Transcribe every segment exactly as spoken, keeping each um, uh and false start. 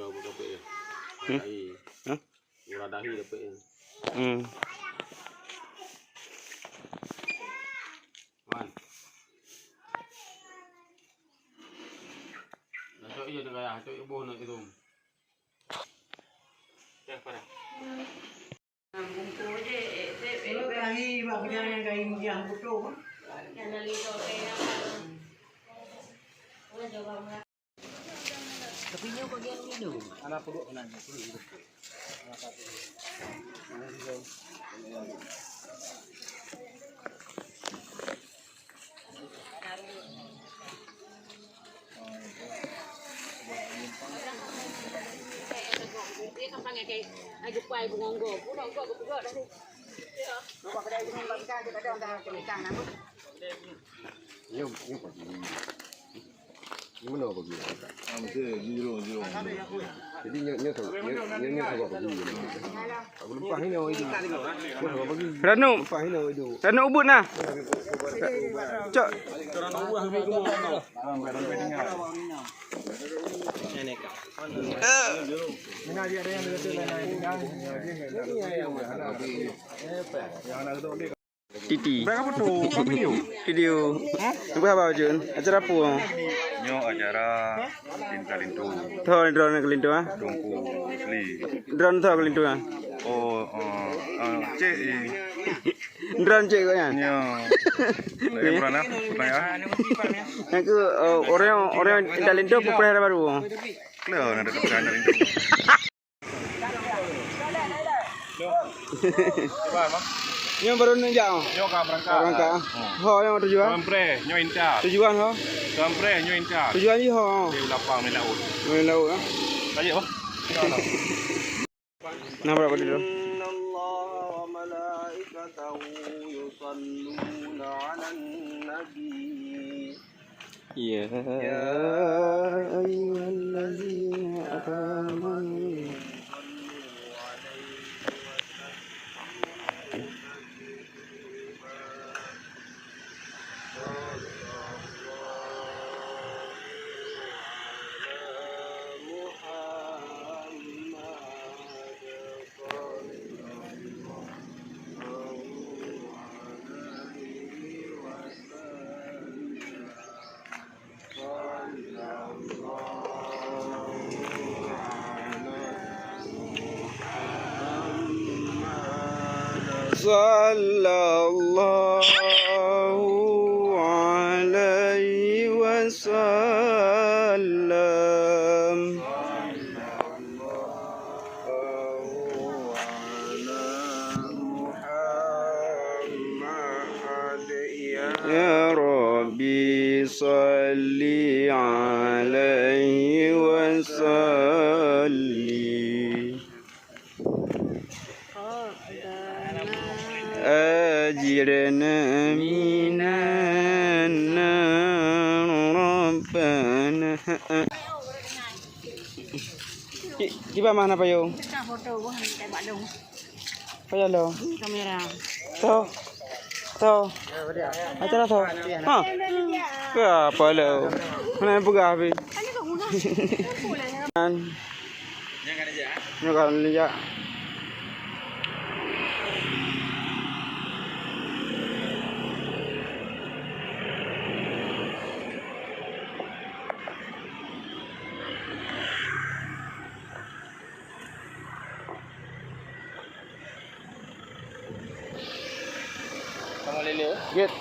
Hmm? Hah? Hmm. Tapi nyoe bagian minum. Jadi nyoe, nyoe, nyoe, nyoe, nyoe sabar pagi. Aku lupa ini itu. Ranu. Lupa ini itu. Ranu ubit nah. Cok. Titi. Berapa foto? Video. Video. Hah? Apa haba, Jun? Acara apa? Nyoe acara Linto-Linto. Tho, Linto, Linto, ah. Tungku Sli. Drone tho, Linto, ah. Oh, eh, eh, cek, eh. Drone cek kau, ya? Nyoe. Lain drone, ah. Bukan, ah. Aku, eh, orang, orang Linto-Linto, peperan baru. Klo, nak ada peperan Linto. Nyoe baru neujak, oh? Nyoe ka berangkat. Ka berangkat, ah. Hmm. Ho, nyoe tujuan? Tuan Pre, nyoe intat. Tujuan, ho? Tuan Pre, nyoe intat. Tujuan jih, ho? Di lapang, di laut. Di laut, ah. Lanjut, oh. Nah, berapa dulu? إن الله وملائكته يصلون على النبي. يا أيها الذين آمنوا صلى الله عليه وسلم. يا ربي صل عليه وسلم. أجرنا من النار ربنا. Ki-, kiban mana payung? Payah lo. Kamera. Toh. Toh. Acara toh. Ha. Ke apa lo? Mana yang peugah habis? Kan. Nyoe ka lôn jak. Gét.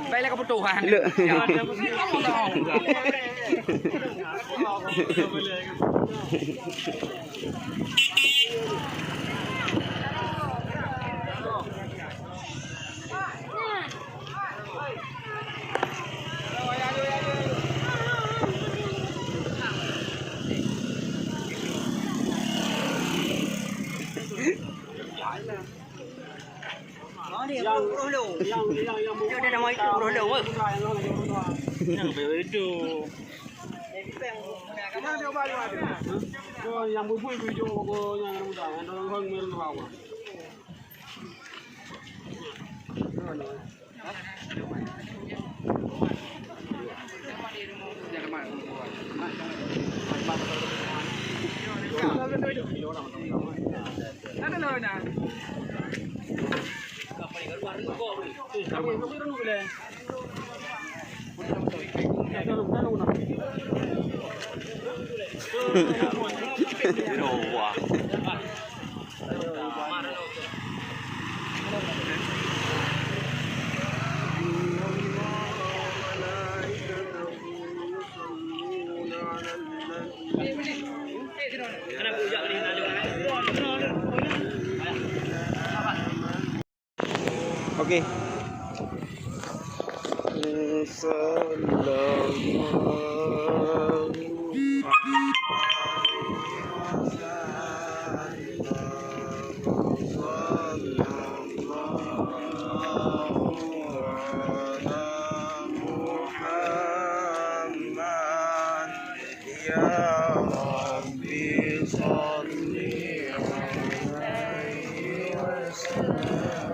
Baiklah kebutuhan. Lé. Yang, yang, yang, yang, yang, yang, yang, yang, yang, yang, Oke. Sallallahu ala Muhammad. Ya Rabbi shalli alaihi wa sallim.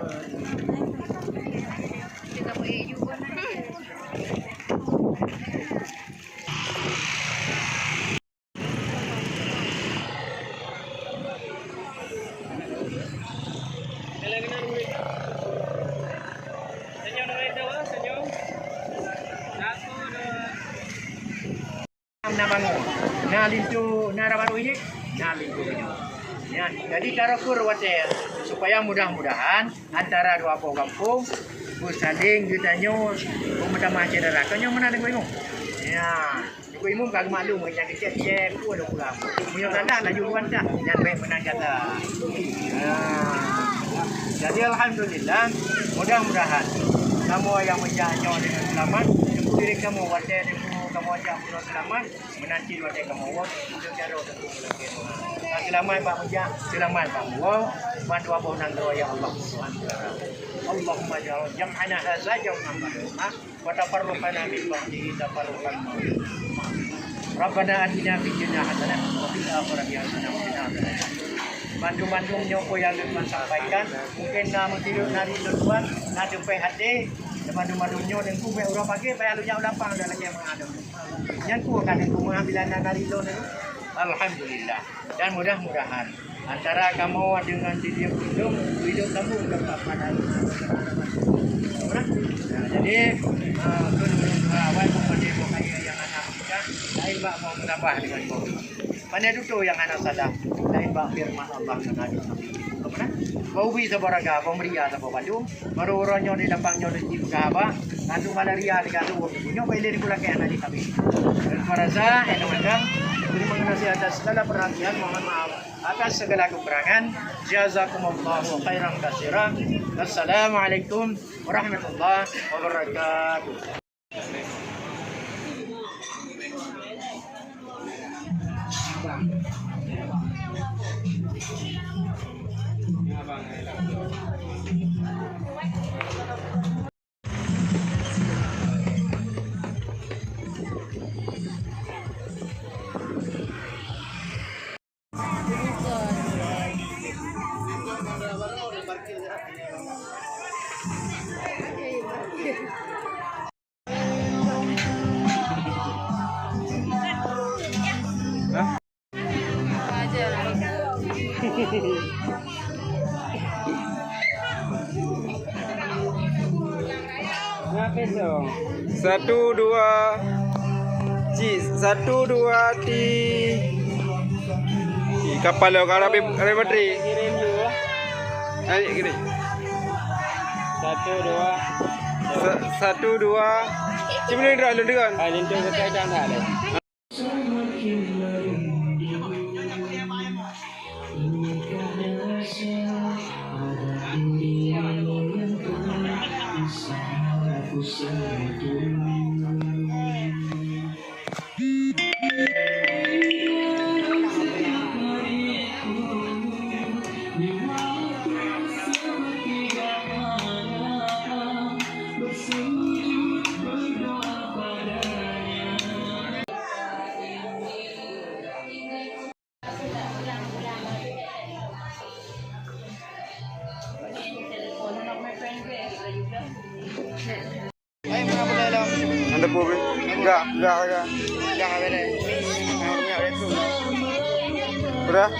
Senyum dulu, senyum. Satu, dua. Na bangon, na linto, na raba rot iék, na linto nyoe. Ya, jadi tarokor watée supaya mudah-mudahan antara dua boh gampông beusaléng geutanyoe beumeutamah syedara. Kon nyoe meunan Teungku Imum. Ya, Teungku Imum ka geumaklum, nyang keucek-keucek peue lôn peugah. Meunyoe salah laju geuantah, nyan bék meunan gata. Ya. Jadi alhamdulillah, mudah-mudahan kamoe nyang meujak nyoe deungon seulamat, Teungku, diri kamoe watée Teungku kamoe jak meunyoe seulamat. Meunan cit watée kamoe woe, untuk jaroe teupeue meulakée. Ka seulamat bak meujak, seulamat bak meuwoe, ban dua boh nanggroe, ya Allah Subhanahu wa Taala. Allahumma ja'al jam'ana hadza jam'an marhuman, wa tafarruqana min ba'dihi tafarruqan marhuma. Rabbana atina fid dunya hasanah wa fil akhirati hasanah wa qina adzabannar. Bandum-bandum nyoe peue nyang lôn sampaikan, mungkin na meusidroe na di luwa, na teumpéh até, bandum-bandum nyoe Teungku bék uroe pagée payah lôn jak u lapang dan lagée meuadong. Nyan peue ka Teungku meuah bila na nari lôn nyoe? Alhamdulillah. Dan mudah-mudahan antara kamoe deungon Teungku Imum, hidup sambung ke papan. Nah, jadi, eh, keu, eh, awai peupadé buah kaya nyang hana meucah, laén bak mau meunabah deungon boh. Pane tutoe nyang hana salah, laén bak feureuman Allah nyang hana meucah. Bak ubi saboh raga, bak meuria saboh bandum. Barô uroe nyoe di lapang nyoe di jipeugah haba, ngon malaria di gadoh, nyoe bak ilée di Pulakée hana jikabé. Dan kuasa, eh, teman-teman, terima kasih atas segala perhatian, mohon maaf atas segala kekurangan. Jazakumullahu khairan katsira. Wassalamualaikum warahmatullahi wabarakatuh. Satu, dua, cik, satu, dua, ti. Cik, kapal lo, kalau habis, habis bateri. Naik gini. Satu, dua. Sa-, satu, dua. Cik, boleh gerak, boleh gerak. Ah, linto ke kaitang dah ada. Hai, meunan boleh lah. Ada pun. Enggak, enggak ada. Enggak ada. Enggak ada tu. Udah?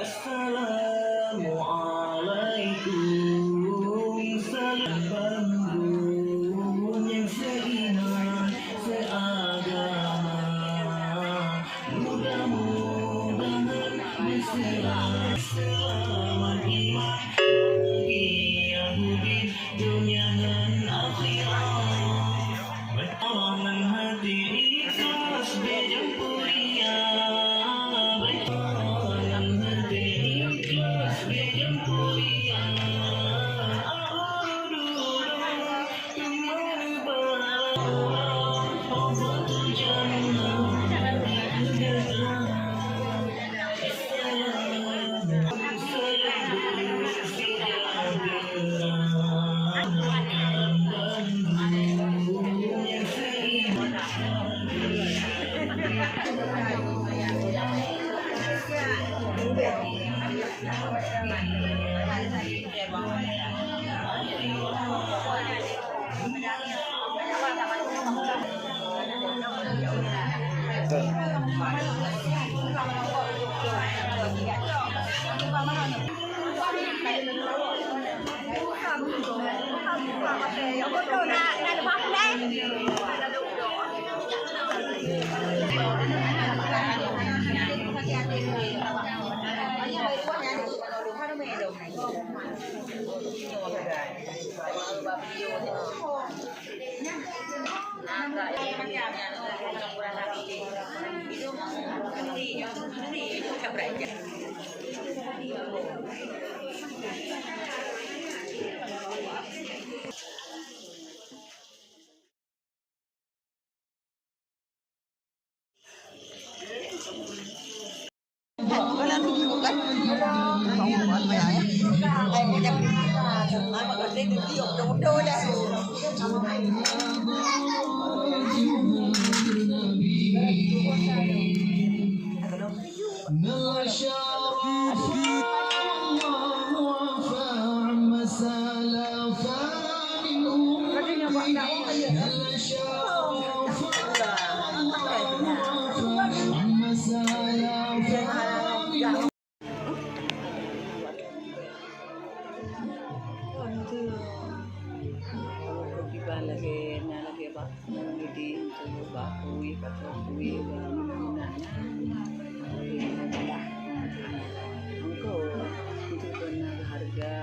Assalamualaikum, salam bandum nyang seiman seagama. Mudah-mudahan beusalamat iman bagi Yahudi donya ngon akhirat. Beutôi ngon hati ikhlas bejeuet pulia. Beutôi ngon hati ikhlas bejeuet pulia. Kiban lagèe na lagèe bak Jadi, untuk bak kui, bak kui, bak meunan. Engkau, itu benar harga.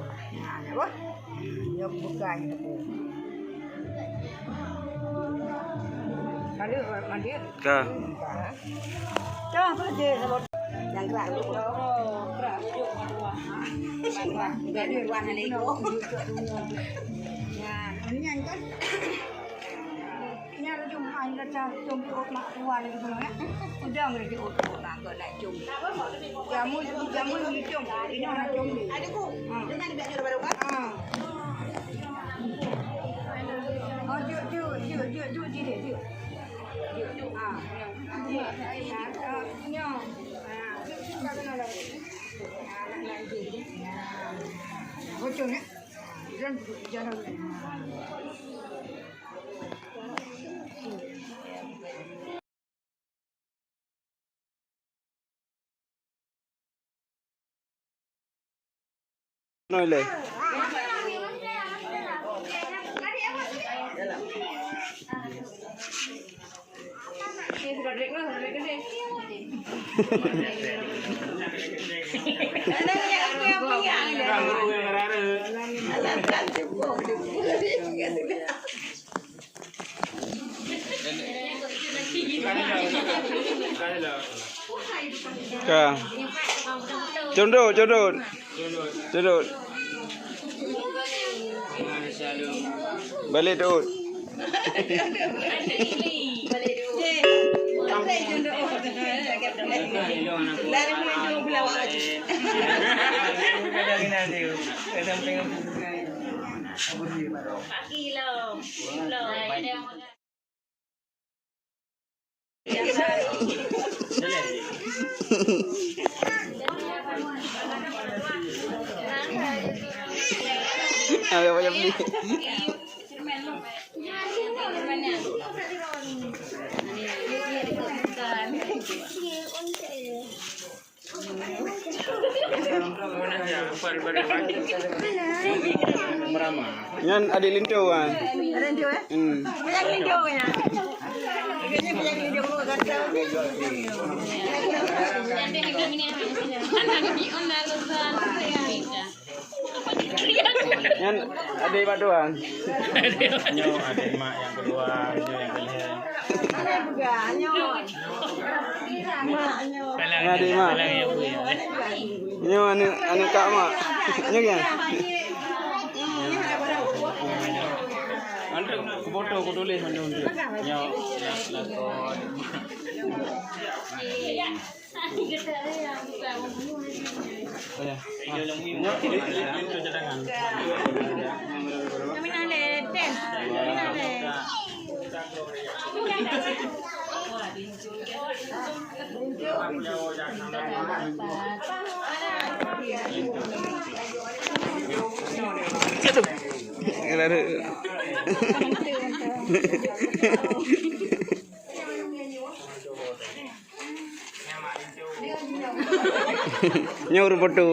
Nah, apa? Dia bukan. Kalau mandi. Ka. Dah, pada. Yang kerak dulu. Oh, kerak dulu. Kerak dulu. Kerak dulu. Ya, ini yang kan. Nyan laju hai gata com peuet mak tuan laju keunoe, eh. Udang laju ot ot mak keu nak com. Jamu, jamu ni com. Inoe nak com. Ada ku. Ha. Jangan dibiak nyoe baru kan. Ha. Oh, juk, juk, juk, juk, juk, juk, juk. Juk, juk. Ha. Ha, ha, nyoe. Ha. Ha, nak, nak, juk. Ha. Bocor, eh. Jangan, jangan. Noi lé. Ka. Cunduk, cunduk. Cunduk. Balik, Dut. Ayo, ayo, beli. Nyan adik linto kan? Adik linto, eh? Hmm. Banyak linto, ya? Banyak linto, kata. Nyan adik mak tuan. Nyoe adik mak nyang keudua, nyoe nyang keulhèe. Nyan adik mak. Nyoe aneuk, aneuk kak mak. Nyoe kan? Anteuk kufoto, kutuléh mandum tu. Nyoe, nyoe, nyoe. Aduh. Nyoe ureueng foto.